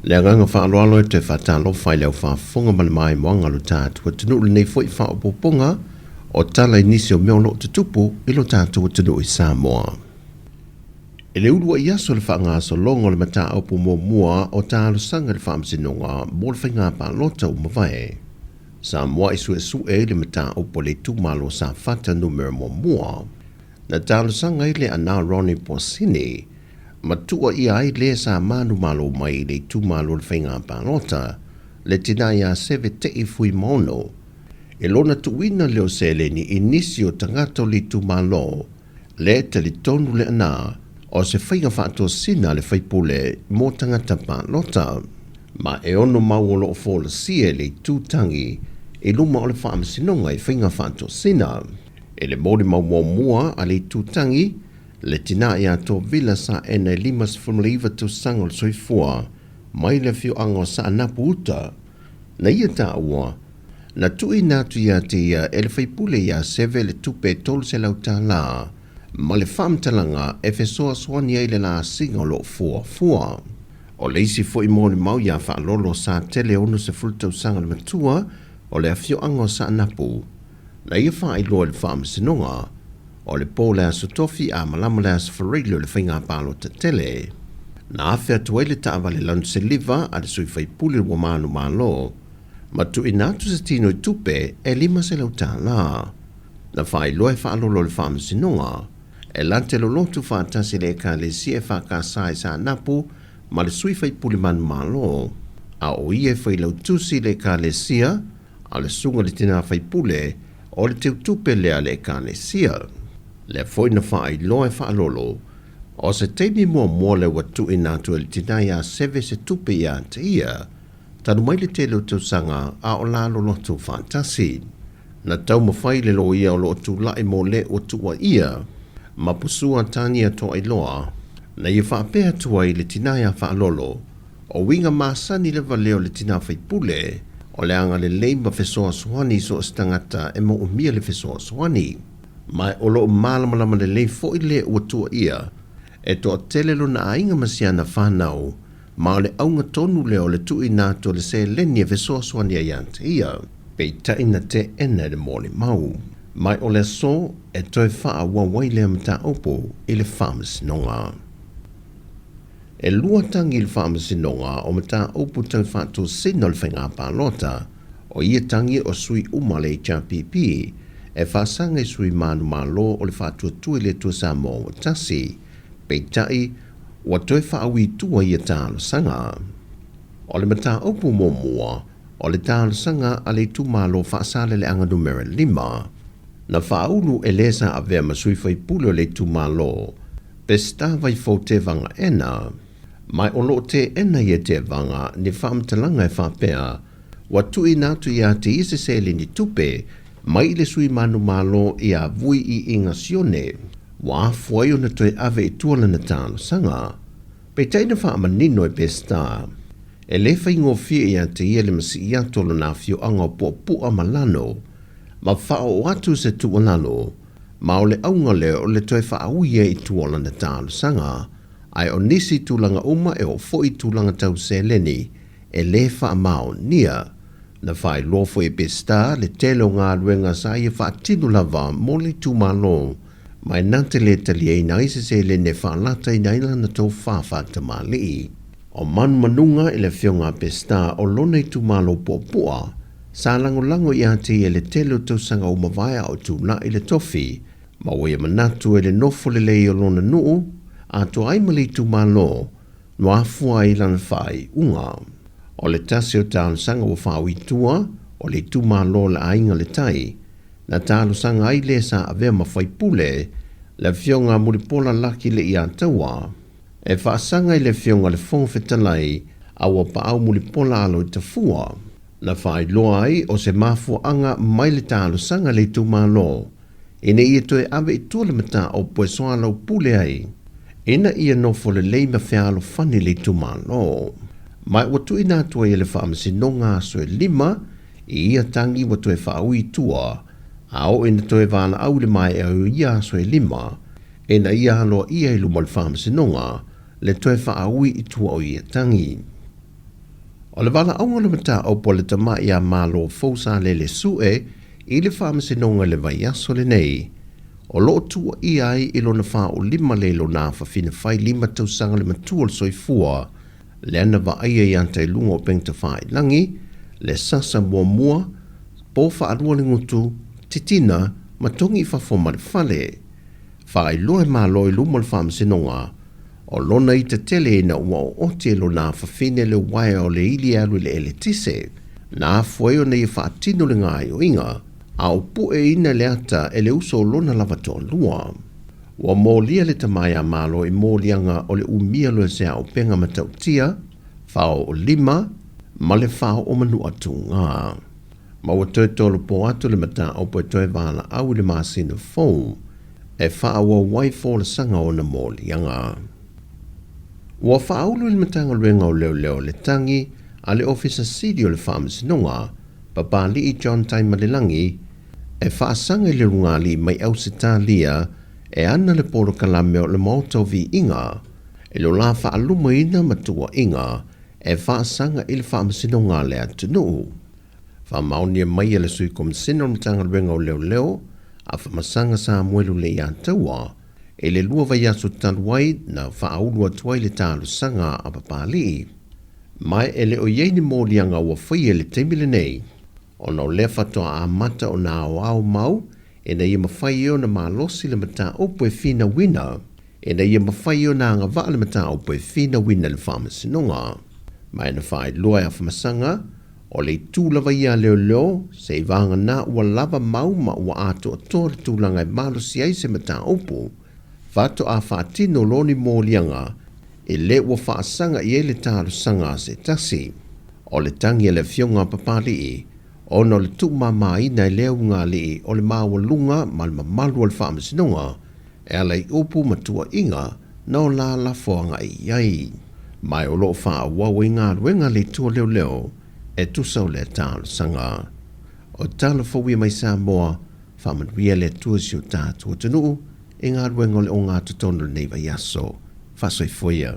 Le agaga faaaloalo e toe faatalofa i le au faafofoga ma le maimoaga o lo tatou atunuu i lenei foi faaopoopoga o tala i nisi o mea o lo o tutupu i lo tatou atunuu i Samoa. I le uluai aso o le faagasologa o le mataupu muamua o talosaga i le Faamasinoga mo le Faiga Palota ua mavae, sa muai suesue ai le mataupu a le itumalo o Safata Numera 1, Na talosaga ai le Ana Ronnie Poasini ma tuuaia ai le sa manumalo mai i le itumalo o le faiga palota, le tina ia Seve Te'i Fuimaono, i lona tuuina lea o seleni i nisi o tagata o le itumalo, le talitonu le Ana o se faiga faatosina a le faipule mo tagata palota. Ma e ono mau o lo o folasia e le itu tagi i luma o le Faamasinoga i faiga faatosina. I le molimau muamua a le Itutangi, le tina ia Tovila Saena e 59 tausaga o le soifua mai le afioaga o Saanapu Uta, na ia taua, na tuuina atu ia te ia e le faipule ia Seve le tupe e $300 ma le faamatalaga e fesoasoani ai le lasiga o lo o fuafua. O le isi foi molimau ia Faalolo Satele 60 tausaga le matua o le afioaga o Saanapu, Na ia faailoa i le Faamasinoga o le po le Aso Tofi a malama le Aso Faraile o le Faiga Palota Tele. Na afe atu ai le taavale lanu seliva a le sui faipule ua manumalo ma tuuina atu se tino i tupe e $500. Na faailoa e faalolo e le Faamasinoga e late lolotu faatasi le Ekalesia EFKS i Saanapu ma le sui faipule manumalo, a o ia e failautusi i le Ekalesia a le susuga i le tina faipule o le teutupe lea a le Ekalesia. Lea foi na faailoa e faalolo, o se taimi muamua lea ua tuuina atu e le tina ia Seve se tupe ia te ia, talu mai le tele o tausaga a o la loloto faatasi. Na taumafai le loia o lo o tulai mo le ua tuuaia ma Pusua Tania Toailoa, na ia faapea atu ai le tina ia Faalolo, O uiga masani lava lea o le tina faipule, o le agalelei ma fesoasoani i so o se tagata e moomia le fesoasoani. Ma o lo o malamalama lelei foi le ua tuuaia, e toatele lona aiga ma si ana fanau, ma o le auga tonu lea o le tuuina atu o le seleni e fesoasoani ai ia te ia. Peitai na teena e le molimau mai o le aso e toe faaauau ai lea mataupu i le Faamasinoga. E lua tagi i le Faamasinoga o Mataupu Tau Faatosina o le Faiga Palota, o ia tagi o sui uma a le HRPP e faasaga i sui manumalo o le Faatuatua i le Atua Samoa ua tasi, peitai ua toe faaui i tua ia talosaga. O le mataupu muamua, o le talosaga a le itumalo Faasaleleaga Numera 5, na faaulu e le sa avea ma sui faipule o le itumalo, Peseta Vaifou Tevaga Ena, mai o lo o teena ia Tevaga ni faamatalaga e faapea, ua tuuina atu ia te ia se seleni tupe mai i le sui manumalo ia Vui Iiga Sione, ua afua ai ona toe ave i tua lana talosaga. Peitai na faamanino e Peseta, e le faigofie ia te ia le masii atu o lona afioaga o Puapua ma Lano, ma faaoo atu se tuualalo, Ma o le auga lea o le toe faaui ai i tua o lana talosaga, ae o nisi tulaga uma e oo foi i tulaga tau seleni e lē faamaonia. Na faailoa foi e Peseta le tele o galuega sa ia faatino lava mo le itumalo, ma e na te lē taliaina ai se seleni e faalataina ai lana tofa faatamalii. O manumanuga i le afioga a Peseta o lona itumalo puapua, Sa lagolago ia te ia le tele o tausaga ua mavae a o tulai le tofi, ma ua ia manatu e le nofo lelei o lona nuu, atoa ai ma le itumalo, no afua ai lana faaiuga. O le tasi o talosaga ua faaui i tua, o le itumalo o le Aiga Le Tai, na talosaga ai le sa avea ma faipule, le afioga a Mulipola Laki Leiataua, e faasaga i le afioga a le Fofoga Fetalai a ua paau Mulipola alo i Tafua. Na faailoa ai o se mafuaaga mai le talosaga a le itumalo ina ia toe ave i tua le mataupu e soalaupule ai ina ia nofo lelei ma fealofani le itumalo. Ma ua tuuina atu ai e le Faamasinoga aso e lima i ia tagi ua toe faaui i tua, a oo ina toe valaau i le maea o ia aso e lima ina ia aloaia i luma o le Faamasinoga le toe faaui i tua o ia tagi. O le valaauga o le mataupu a le Tama'i a Malo fou Salele Sue i le Faamasinoga i le vaiaso lenei, o lo o tuuaia ai i lona faaulima le lona afafine fai 5 tausaga le matua o le soifua, lea na vaaia i ata i luga o upega tafailagi, le sasa muamua, po faalua le gutu, titina ma togi i fafo ma le fale. Faailoa e Malo i luma o le Faamasinoga, o lona ita tele ina ua ooti e lona afafine le uaea o le ili e alu i le eletise, na afua ai ona ia faatino le gaoioiga, a o pueina le ata e le uso o lona lava toalua. Ua molia le tama ia Malo i moliaga o le umia loa o se auupega matautia, faaoo lima, ma le faaoo manu'a tugā. Ma ua toe tolopo atu le mataupu e toe valaau i le masina fou e faaauau ai folasaga o ona moliaga. Ua faaulu i le Matagaluega o Leoleo le tagi a le Ofisa Sili o le Faamasinoga, Papali'i John Taimalelagi, e faasaga i le ulugalii mai Ausetalia e ana le polokalame o le Maota o Viiga i lo la faalumaina ma tuuaiga e faasaga i le Faamasinoga a le atunuu. Faamaonia mai e le Sui Komisena o le Matagaluega o Leoleo a Famasaga Samuelu Leiataua i le 2 vaiaso talu ai na faaulu atu ai le talosaga a Papali'i. Ma e le o i ai ni moliaga ua faia i le taimi lenei, ona o lea faatoa amata ona aoao mau ina ia mafai ai ona malosi le mataupu e finauina, ina ia mafai ai ona agavaa le mataupu e finauina i le Faamasinoga. Ma e na faailoa e Afamasaga, o le itu lava ia a leoleo, seiavagana ua lava mau ma ua atoatoa le tulaga e malosi ai se mataupu, faatoa faatino loa ni moliaga e lē ua faasaga i ai le talosaga a se tasi. O le tagi a le afioga a Papali'i, ona o le tuumamaina e lea ulugalii o le maualuga ma le mamalu o le Faamasinoga e ala i upu ma tuuaiga na o la lafo agai i ai. Ma o lo o faaauau ai galuega a le itu o leoleo e tusa o lea talosaga. O tala fou ia mai Samoa, faamanuia le Atua i si o tatou atunuu i galuega o le ogatotonu i lenei vaiaso. Faasoifua ia.